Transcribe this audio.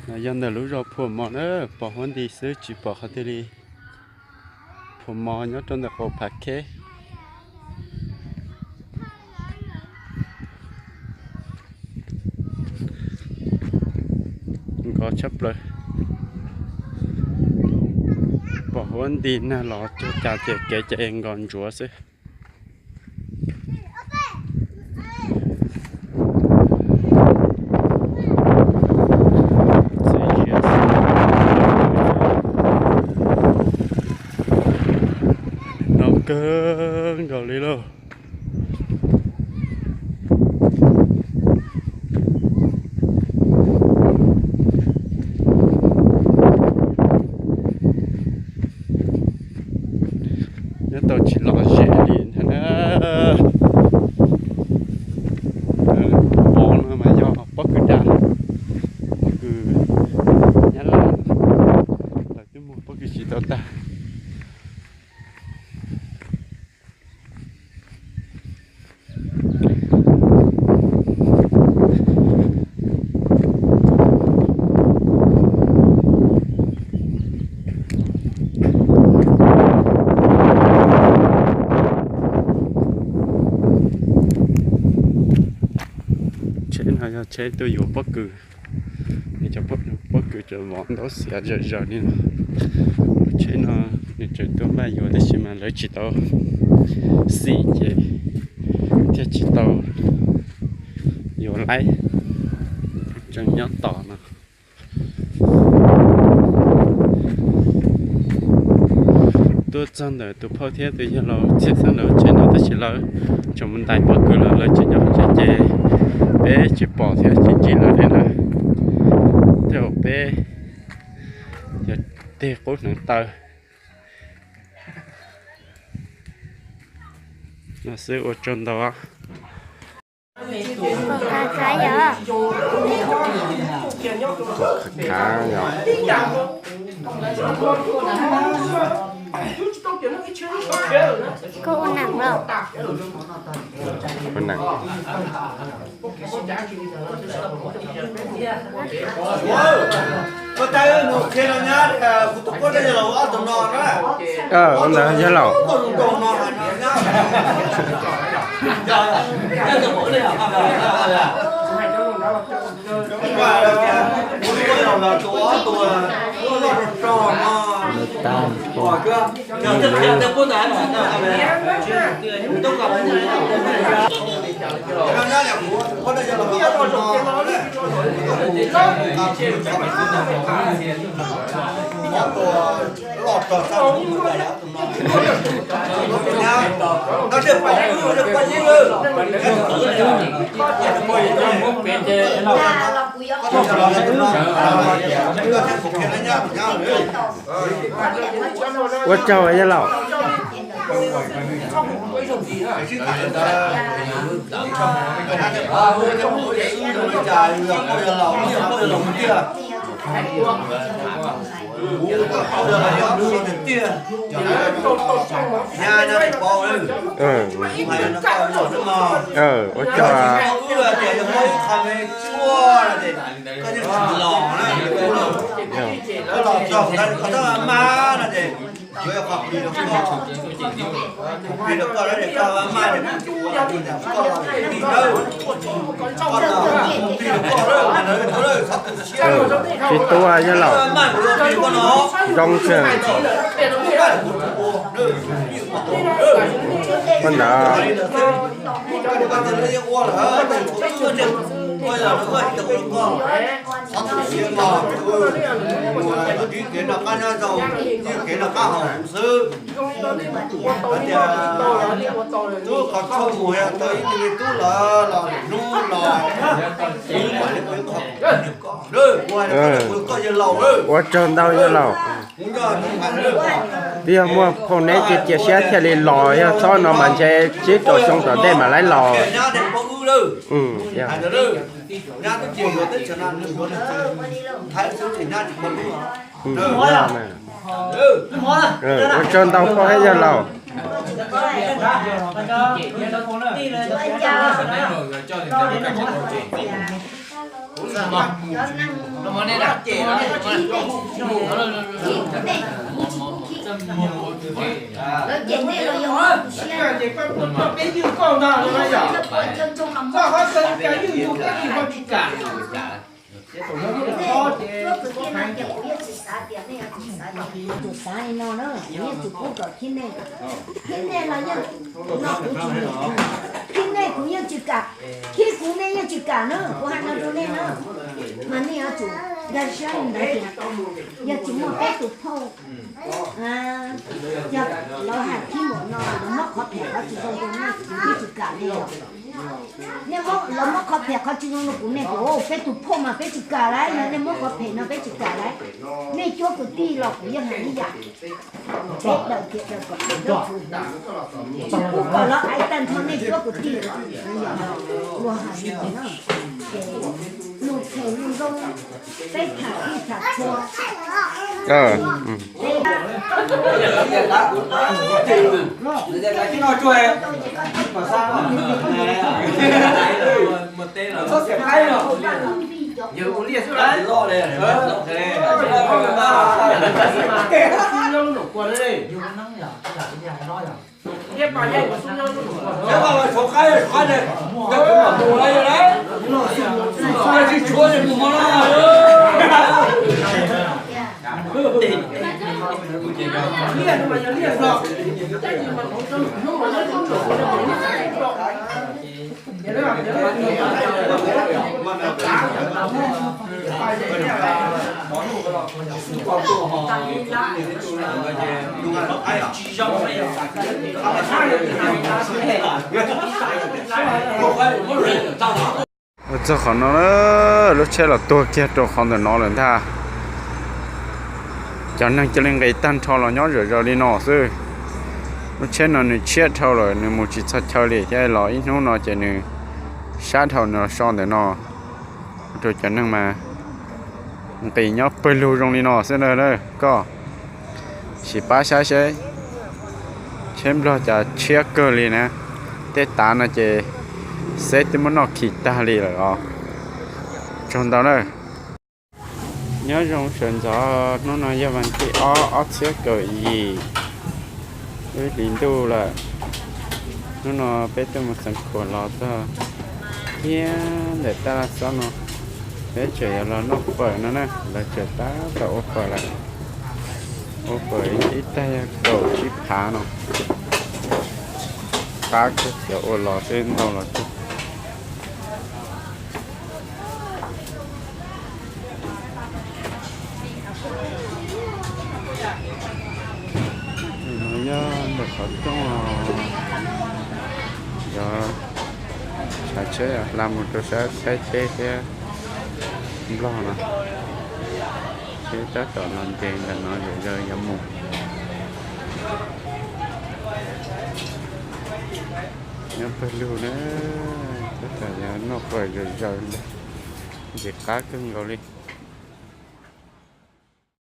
No yog ntawm lub zos Phuam Mos na, pom huab nti xwb tsis pom qhov twg li. Phuam Mos nyob rau ntawm qaum Phav Kheb. Nkos tshaj plaws. Pom huab nti nag los cog cas ces kev ces nkos ntsuav xwb. No kawg nkaus li lauj. Nyob tau tsis lom zem li ntag na. Pov no mas yog pob kws daj, pob kws Nyab Laj, lawv twb muag pob kws tsis tau tag. Tsheb no yog tsheb tuaj yuav pob kws, cov pob kws cov vov ntaub xiav zom zaws li no. Tsheb no nws tseem tuaj npaj yuav tab sis mas lawv tsis tau xim ces thiaj tsis tau yuav laib, tseem nyob tos no. Tuaj txog ntawm tus phauj thiab tus yawg laus txhiaj xeeb lawv tsheb no tab sis lawv tseem mus ntais pob kws lawm, lawv tseem nyob hauv tsev ces peb tsis pom thiab tsis ntsis lawv li na. Tej zaum peb yog teg qub hneev taw no xwb, ua tsaug ntau. Khav khav yom. Koj ua nam los? Ua nam. Ua ntawd yog laus. Ua tsaug yawg laus. Ua tsaug. Tsis tuaj yawg laus. Zoo kawg. Poj ntawd. Ua tsaug ntau yawg laus. Twb yog muaj phauj neb cia cia siab thiaj li los, yog txhob no mas ntshe tsib rau xyoo tom ntej mas laib los. Ua tsaug ntau phauj thiab yawg laus. Cov neeg, cov neeg, cov neeg, lawv cem nej los yog kuv siab. Peb ywg koj ntag no yom. Koj qhov xeeb cas ywg yus peb ywg koj tsis kam. Nej, cuab kwv tij no ces kuv yeej tsis xav tias nej yuav tsis xav tias kuv xav li no na, kuv yeej tsis pub kom khib nej. Khib nej los yeej, no kuv tsis, khib nej kuv yeej tsis kam, khib kuv nej yeej tsis kam na, kuv hais no rau nej na. Mas nej yuav tsum nkag siab li ntawd tias yog tsis muaj peb tus phauj, yog lawv hais khib muam no lawv muab qhov phem qhov tsis zoo rau nej kuv twb tsis kam nej os. Nej muab, lawv muab qhov phem qhov tsis zoo rau kuv nej kuv, peb tus phauj mas peb tsis kam lauj, yog nej muab qhov phem no peb tsis kam lauj. Nej cuab kwv tij los kuv yeej hais ib yam. Peb daws kiag daws kom peb cuab kwv tij, tsis pub kom lawv aiv tag nrho nej cuab kwv tij. Luag hais li no na, ces lus phem lus zoo, peb tham txhij tham txhua. Ua txog qhov no na, lub tsheb los tuag kiag rau qhov ntawm no lawm ntag. Cov neeg cia li nqis tag nrho los nyob zom zaws li no xwb. Lub tsheb no nws tshiab dhau lawm, nws mus tsis txog chaw li thiab los ib hnub no ces nws sab dhau nws los so ntawm no. Ua rau cov neeg mas nqis nyob pawg lug zoo li no xwb na. Koj sim pab saib seb tsheb Nplog cas tshiab kawg li na. Tej tav no ces xeb twb muab noj khi tag li lawm os. Tsaug ntau na. Nyob zoo sawv ntxov, hnub no yog vas thib ob ob txhiab kaum yim, wb hlis ntuj lawm. Hnub no peb tuaj mus xeev khuam los txog thiab ntawm tab laj xob no, peb tseem yuav los noj fawm no na, lawv tseem tab tom ua fawm lawm. Ua fawm ib tag yog kaum tsib phav no. Qab kawg, cov ua los twb ntau los tiag. No nyob ntawm qhov rooj, yog tshav tsheb hla mus rau sab Thaib teb thiab Nplog no. Tsheb tab tom los nres ntawm no, yog zaws yuav mus. Nyob pawg lug na, tab tom yuav noj fawm zaws zaws ntag, ntxim qab kawg nkaus li.